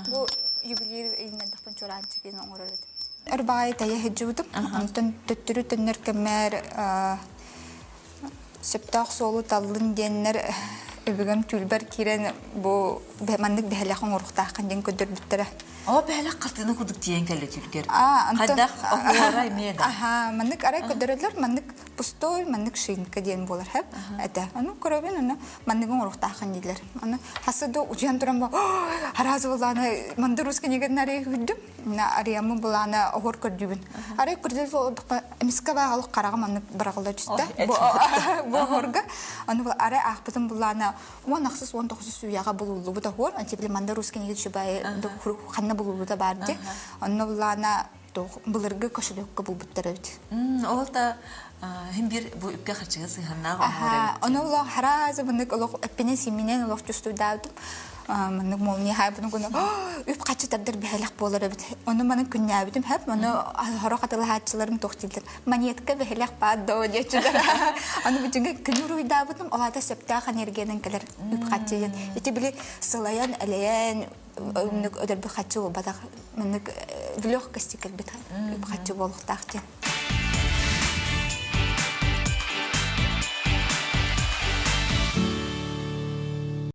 Бу ювелир ииннэрдэхпин чуораанчыгын оҥорор этим. Өр баҕайы тэйэ сылдьыбытым. Онтон төттөрү төннөр кэммэр сөптөөх суолу таллын диэннэр өбүгэм түүлбэр киирэн бу маннык бэһэлэх оҥоруохтааххын диэн көрдөрбүттэрэ. Оо, бэһэлэх хартыына курдук тиийэн кэллэ түүлгэр. Хайдах оһуора эмиэ да. Аха, маннык арай көрдөрөллөр, маннык пустой, маннык шинка диэн буолар хэп. Этэ. Ону көрөбүн, ону манныгы оҥоруохтааххын дииллэр. Аны хасы да утуйан туран бу араас буоллааны манды рус книгатын арыйа күрдүм. Арыйаммын булааны оһуор көрдүүбүн. Арай көрдүү олордохпо эмискэ бааҕалык хараҕым маннык быраҕылла түстэ. Бу оһуорга. Аны арай аахпытым буллааны 16 19 үйэҕэ булуллубут оһуор. Антибили манда рус книги чубай ханна булуллута баар ди. Онно буллаана былыргы кошелекка булбуттар эбит. Ол да хим бир бу үпкэ харчыга сыһаннаах оһуор эбит. Ону олох харазы мынык олох эппинен симинен олох чувствуйдаабытым. Маннык молния хайбыны гына үп хаччы тардар бэһэлэх буолар эбит. Ону маны күннээбитим хэп, ону хорох атылаһааччыларым туох дииллэр. Монетка бэһэлэх баар доо диэччилэр. Аны бүтүнгэ күнү уруйдаабытым, ол аата сөптөөх энергиянан кэлэр үп хаччы диэн. Ити били сылайан, элэйэн, Оннук өдөрбү хаччы буолбатах. Маннык в легкости кэлбит хаччы буолуохтаах диэн.